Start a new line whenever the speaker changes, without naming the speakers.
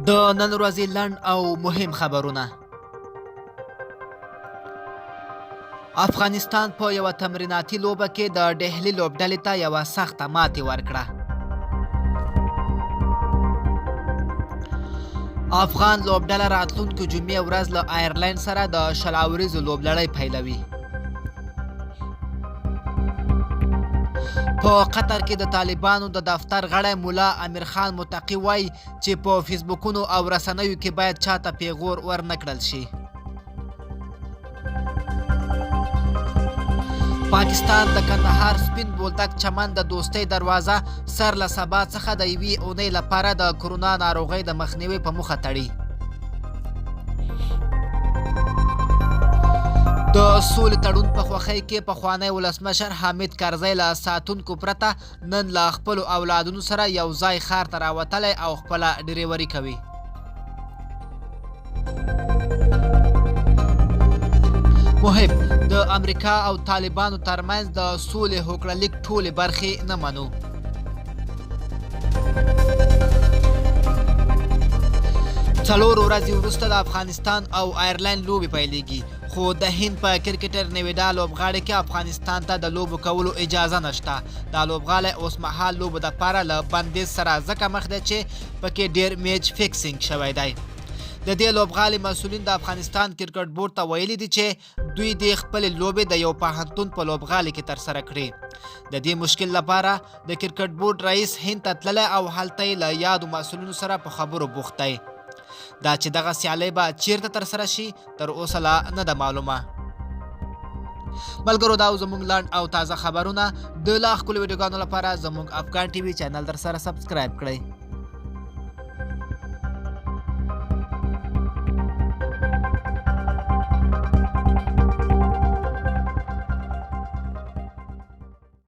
د نن ورځې لنډ او مهم خبرونه. افغانستان په یوه تمریناتي لوبه کې د ډهلي لوبډلې ته یوه سخته ماتې ورکړه. افغان لوبډله راتلونکې جمعې ورځ له آیرلینډ سره د 20 اوریزو لوبلړۍ پیلوي. په قطر کې د طالبانو د دفتر غړی ملا امیر خان متقي وایي چې په فیسبوکونو او رسنیو کې باید چاته پیغور ورنکړل شي. پاکستان د کندهار سپین بولدک چمن د دوستۍ دروازه سر له سبا څخه د یوې اونۍ لپاره د کرونا ناروغۍ د مخنیوي په موخه تړي. د سولې تړون په خوښۍ کې پخوانی ولسمشر حامد کرزی له ساتونکو پرته نن له خپلو اولادونو سره یو ځای ښار ته راوتلی او خپله ډریوري کوي. محب د امریکا او طالبانو ترمنځ د سولې هوکړه لیک ټولې برخې نه منو. څلور ورځې وروسته د افغانستان او آیرلند لوبې پیلېږي، خو د هند په کرکټر نویډا لوبغاړي کې افغانستان ته د لوبو کولو اجازه نشته. دا لوبغالی اوس مهال لوبو دپاره له بندیز سره ځکه مخ دی چې پکې ډیر میچ فکسینګ شوی دی. د دې لوبغالي مسولین د افغانستان کرکټ بورډ ته ویلي دي چې دوی دې خپلې لوبې د یو پوهنتون په لوبغالي کې ترسره کړي. د دې مشکل لپاره د کرکټ بورډ رئیس هند ته تللی او هلته یې له یادو مسولینو سره په خبرو بوخت دی. دا چې دغه سیالۍ به چیرته ترسره شي تر اوسه لا نه ده معلومه. ملګرو، دا زموږ لنډ او تازه خبرونه. د لا ښکلو ویډیوګانو لپاره زموږ افغان ټي وي چینل در سره سبسکرایب کړئ.